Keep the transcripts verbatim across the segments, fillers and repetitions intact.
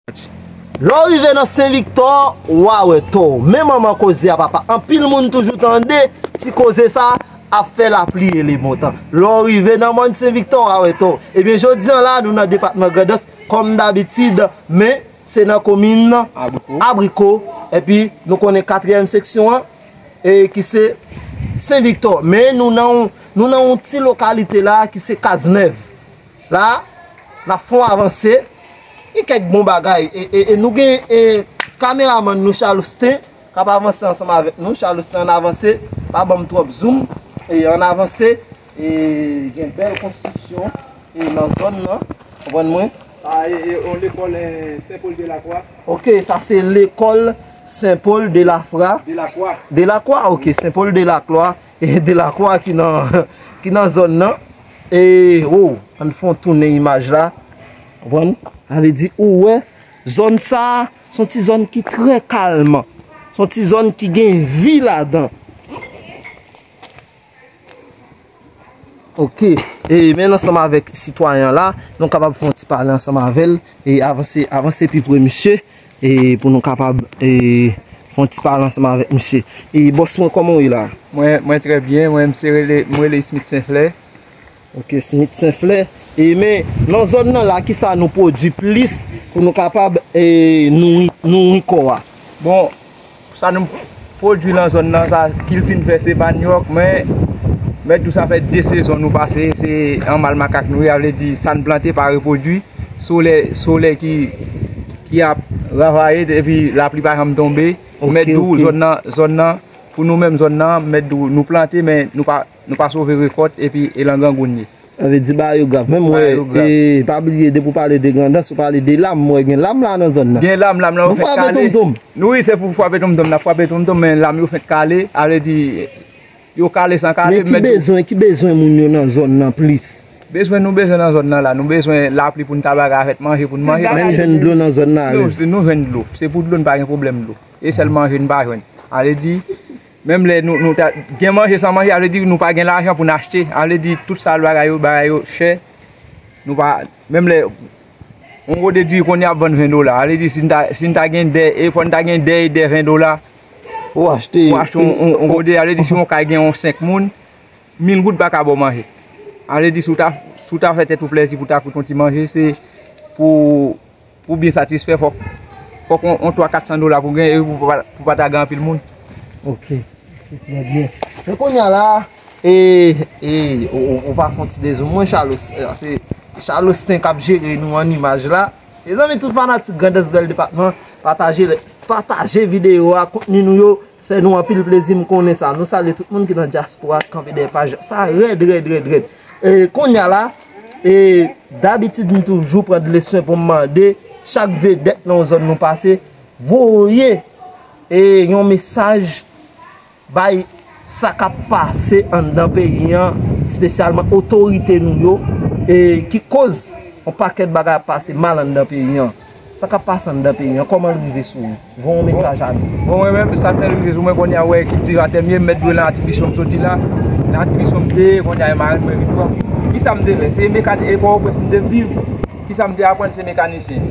Lè w rive nan Sen Viktò, w a wè tò w. Men manman koze a papa. Anpil moun toujou tande ti koze sa ap fè lapli e lemontan. Lè w rive nan mòn Sen Viktò, w a wè tò w. Ebyen, jodi a la, nou nan depatman Grandans, kòm dabitid, men se nan komin Abriko. Abriko. Epi, nou konnen katriyèm seksyon an, e ki se Sen Viktò. Men nou nan, yon- nou nan yon ti lokalite la ki se Kaznèv. La, n ap fè yon avanse. Gen kèk bon bagay. E, e, e nou gen e, kameramann nou, Charlestin, k ap avanse ansanm avèk nou. Charlestin, ann avanse. Pa ban m twòp zoom. E ann avanse. E gen bèl konstriksyon e nan zòn nan. Konprann mwen? Sa e, e, yon lekòl, e, Sen Pòl de Lakwa. Ok, sa se lekòl Sen Pòl de Lafra. De Lakwa. De Lakwa, ok, Sen Pòl de Lakwa. E de Lakwa ki nan, ki nan zòn nan. E, oh, ann fè yon tounen imaj la. Konprann? Sa vle di, ou wè, zòn sa a, se yon ti zòn ki trè kalm. Se yon ti zòn ki gen vi ladan. Ok. E men ansanm avèk sitwayen an la, nou kapab fè yon ti pale ansanm avè l. E avanse, avanse pi pre misye. E pou nou kapab e, fè yon ti pale ansanm avèk misye. E bòs mwen, kòman w ye la? Mwen, mwen trè byen. Mwen, m se rele, m rele Smith Senflè. Ok, Smith Senflè. E men, nan zòn nan la, kisa nou pwodui plis pou nou kapab e, nouri, nouri kò a? Bon, sa nou pwodui nan zòn nan, sa kilti n fè se manyòk, men mèt di w sa fè de sezon nou pase, se anmal makak nou ye, sa vle di sa n plante pa repwodui, solèy, solèy ki, ki ap ravaye epi lapli pa janm tonbe. Ok, mèt di w ok. Zòn nan, zòn nan, pou nou menm zòn nan, mèt di w nou plante, men nou pa, nou pa sove rekòt epi e lan grangoun ye. Sa vle di bagay yo grav. Menm wè, bagay yo grav. E, pa bliye, depi w pale de Grandans, ou pale de lam. Mwen gen lam la nan zòn nan. Gen lam, lam nan yo fenk kale. Nou frape tonmtonm. Nou wi, se pou frape tonmtonm, n ap frape tonmtonm, men lam yo fenk kale, sa vle di, yo kale san kale. Men ki bezwen, ki bezwen moun yo nan zòn nan plis? Bezwen nou bezwen nan zòn nan la, nou bezwen lapli pou n ta bagay avèk manje pou n manje. Menm jwenn dlo nan zòn nan alèz. Nou, nou jwenn dlo. Se pou dlo n pa gen pwoblèm dlo. E sèl manje n pa jwenn. Sa vle di, menm lè nou, nou ta gen manje san manje, sa vle di nou pa gen lajan pou n achte. Sa vle di tout sa bagay yo, bagay yo chè. Nou pa, menm lè yon gode diri kounye a ap vann ven dola. Sa vle di si n ta, si n ta gen dè, e fò n ta gen dè e dè ven dola. Ou achte. Ou achte yon, yon, yon gode, sa vle di si yon kay gen yon senk moun, mil goud pa ka ba w manje. Sa vle di si w ta, si w ta fè tèt ou plèzi pou w ta koute yon ti manje, se pou Pou byen satisfè, fòk, fòk yon, yon twa kat san dola pou gen, epi pou pa, pou pa ta gen anpil moun. Ok, se trè byen. Men kounye a la, e, e, ou, ou, ou pa fè yon ti dezoum mwen, Charles, e, se Charlestin k ap jere nou an imaj la. Mezanmi, tout fanatik Grandans Bèl Depatman, pataje, pataje videyo a, kontni nou yo, fè nou anpil plezi, m konnen sa. Nou salye tout moun ki nan dyaspora, ki kanpe dèyè paj sa. Rèd, rèd, rèd, rèd. E, kounye a la, e, dabitid, m toujou pran de lè swen pou m mande chak vedèt nan yon zòn nou pase, voye, e, yon mesaj bay sa k ap pase anndan peyi an, espesyalman otorite nou yo, e, ki koz yon pakèt bagay ap pase mal anndan peyi an. Sa k ap pase anndan peyi an, kòman l rive sou ou? Voye yon mesaj a nou. Bon, mwen menm, sa fè rive sou mwen, kounye a, wè kiltivatè m ye, m mèt dwe nan Atimisyon m soti la. Nan Atimisyon m te ye, kounye a, e marenn mwen vin pran m. Kisa m te fè? Se mekan-, e Pòtoprens m te viv. Kisa m te aprann? Se mekanisyen.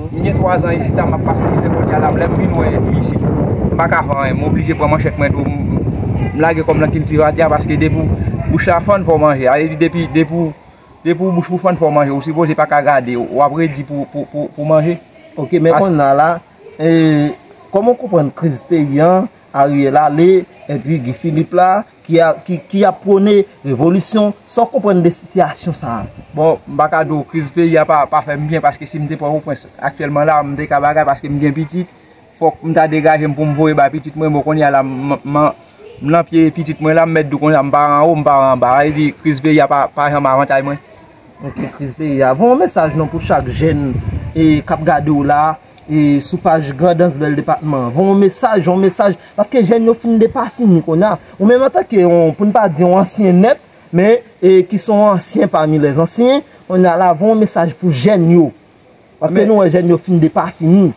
M gen twa zan isit la, m ap pase mizè kounye a la, lè m vin wè isit, m pa ka fè anyen. M oblije pran manchèt mwen tou, m, m lage kò m nan kiltivatè a, paske depi w bouch la fann, fò w manje. Sa vle di depi, depi w Depi w bouch ou fann, fò w manje. Ou sipoze pa ka gade, w ap redi pou, pou, pou, pou manje. Ok, men kounye a la, e, kòman w konprann kriz peyi an, Ariel ale, epi Guy Philippe la, ki a, ki, ki ap pwone revolisyon, sa w konprann de sitiyasyon sa a? Bon, m pa ka di w kriz peyi a pa, pa fè m byen, paske si m te Pòtoprens aktyèlman la, m te ka bagay, paske m gen pitit, fòk m ta degaje m pou m voye bay pitit mwen, bon, kounye a la, m, m, m lan pye pitit mwen la, m mèt di w konsa, m pa anwo, m pa anba. Sa vle di, kriz peyi a pa, pa janm avantay mwen. Ok, kriz peyi a. Voye yon mesaj non pou chak jèn, e, k ap gade w la, e, sou paj Grandans Bèl Depatman. Voye yon mesaj, yon mesaj, paske jèn yo fin depafini kounye a. Ou menm antanke yon, pou n pa di yon ansyen nèt, men, e, ki se yon ansyen pami lèzansyen, kounye a la, voye yon mesaj pou jèn yo. Paske nou wè jèn yo fin depafini.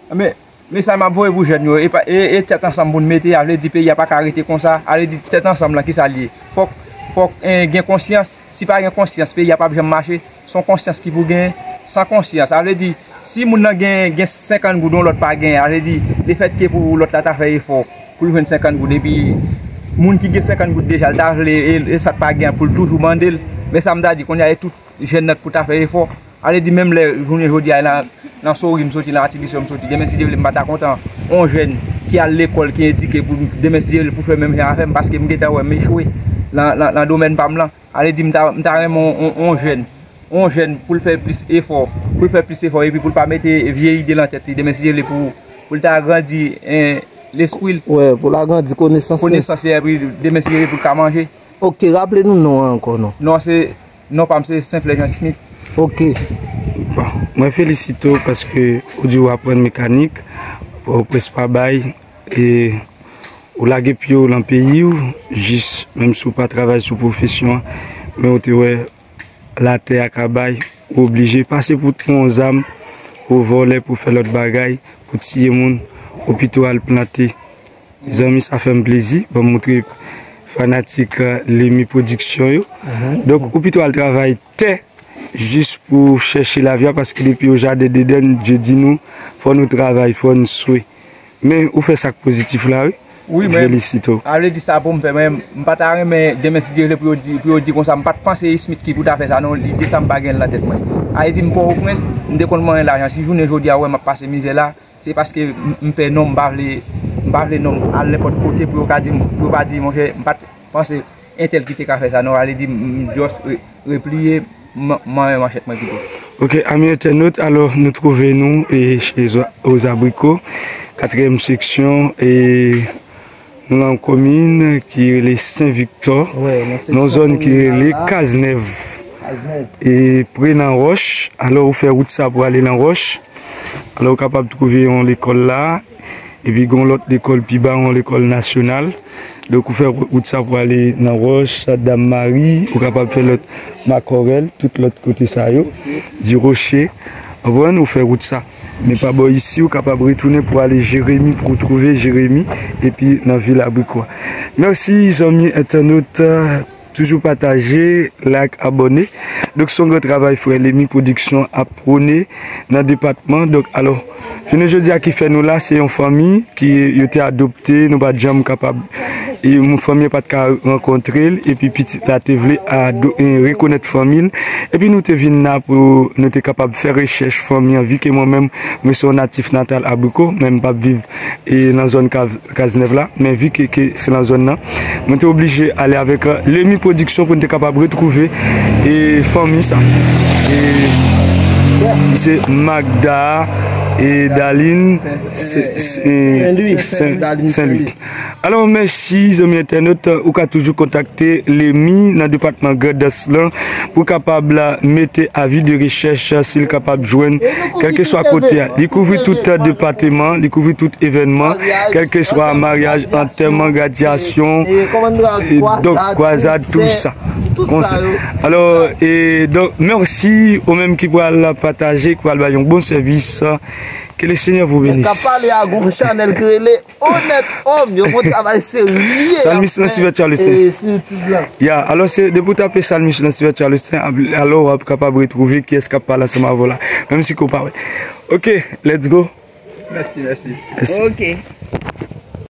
Men, mesaj m ap voye pou jèn yo, e pa, e, e tèt ansanm pou n mete, sa vle di peyi a pa ka rete konsa, sa vle di tèt ansanm lan kisa l ye? Fòk, fòk, e, gen konsyans, si pa gen konsyans, peyi a p ap janm mache, se yon konsyans ki pou genyen, san konsyans, sa vle di, Si moun nan gen, gen senkant goud, yon lòt pa gen, sa vle di, lefètke pou lòt la ta fè efò pou l jwenn senkant goud, epi moun ki gen senkant goud deja, l ta vle, e, e sa k pa gen an pou l toujou mande l. Men sa m ta di, kounye a, e tout jèn nan k pou ta fè efò. Sa vle di, menm lè jounen jodi a, nan, nan Sori m soti, nan Atilisyon m soti, demen, si Dye vle, m pa ta kontan yon jèn ki al lekòl, ki edike, pou demen, si Dye vle, pou fè menm jan avè m, paske m gentan wè m echwe nan, nan, nan domèn pa m lan. Sa vle di, m ta, m ta renmen yon, yon, yon jèn, yon jèn pou l fè plis efò, pou l fè plis efò, epi pou l pa mete vye ide nan tèt li, demen, si Dye vle, pou, pou l ta agrandi, en, lespri l, Wè, pou l agrandi konesans li. Konesans li, epi demen, si Dye vle, pou l ka manje. Ok, raple nou non an ankò non. Non, se, non pa m se Senflè Jean Smith. Ok. Bon, mwen felisite w paske ou di w aprann mekanik, ou prèske pa bay, e ou lage pye w nan peyi w, jis, menm si w pa travay sou pwofesyon an, men ou te wè latè a ka bay, ou oblije pase pou yon zam, pou vòlè, pou fè lòt bagay, pou tiye moun, ou pito al plante. Zanmi, sa fè m plezi, ban m montre fanatik, eh, Lemi Production yo. Donk, ou pito al travay tè, jis pou chèche lavi a, paske depi o jaden Dedenn, Dye di nou, fò nou travay, fò n swe. Men, ou fè sa k pozitif la, wi. Wi, men, felisite w. Sa vle di sa pou m fè, men, m pa ta renmen demen, si Dye vle, pou yo di, pou yo di konsa, m pa t panse Smith ki pou ta fè sa, non, lide sa m pa gen l nan tèt mwen. Sa vle di, m Pòtoprens, m te konn manyen lajan. Si jounen jodi a, w wè m ap pase mizè la, se paske m, m pè non m, m pa vle, m pa vle non m al nenpòt kote pou yo ka di m, pou yo pa di, monchè, m pa t panse entèl ki te ka fè sa, non, sa vle di, m, m just re-, repliye, m, m manyen manchèt mwen pito. Ok, ami entènot, alò, nou twouve nou, e, chez Aux Abricots, katriyèm seksyon, e nou nan yon komin ki rele Sen Viktò, nan yon zòn ki rele Kaznèv. E pre nan Wòch, alò ou fè wout sa pou ale nan Wòch. Alò ou kapab twouve yon lekòl la, epi gen yon lòt lekòl pi ba, yon lekòl nasyonal. Donk ou fè wout sa pou ale nan Wòch, Dam Mari, ou kapab fè lòt Makòrèl, tout lòt kote sa yo, Di Woche. Konprann, ou fè wout sa. Men pa bò isi, ou kapab retounen pou ale Jeremi, pou w twouve Jeremi, epi nan vil Abrikwa. Mèsi, zanmi entènot, toujou pataje, like, abòne. Donk, se yon gran travay frè Lemi Production ap pwone nan depatman. Donk, alò, jounen jodi a ki fè nou la, se yon fanmi ki yo te adopte, nou pa t janm kapab, e moun fanmi an pa t ka rankontre l, epi pitit la te vle ado-, e rekonèt fanmi l, epi nou te vin la pou nou te kapab fè rechèch fanmi an, vi ke mwen menm, mwen se yon natif natal Abriko, men m p ap viv, e nan zòn Kav-, Kaznèv la, men vi ke, ke se nan zòn nan, mwen te oblije ale avèk, e, Lemi Production pou n te kapab retwouve, e, fanmi sa. E, se Magda, e, Darline, se, se, e, Sen-Lwi. Sen-Lwi. Alò, mèsi, zanmi entènot, ou ka toujou kontakte Lemi nan depatman Grandans lan pou kapab mete avi de rechèch si l kapab jwenn kèlkeswa kote a. Li kouvri tout depatman, li kouvri tout evènman, kèlkeswa maryaj, antèman, gradyasyon, e donk, kwazad, tou sa. Konsèy. Alò, e donk, mèsi ou menm ki pral pataje, ki pral bay yon bon sèvis. Que le Seigneur vous bénisse. K ap pale a gon chanèl ki rele Onèt Òm, yo fè yon travay serye. Psalmiste nan Sylvester Charleston. E, sou YouTube la. Ya, alò se, depi w tape Psalmiste nan Sylvester Charleston, ap-, alò w ap kapab retwouve kiyès k ap pale ansanm avè w la. Menm si ke w pa wè. Ok, let's go. Mèsi, mèsi. Mèsi. Ok.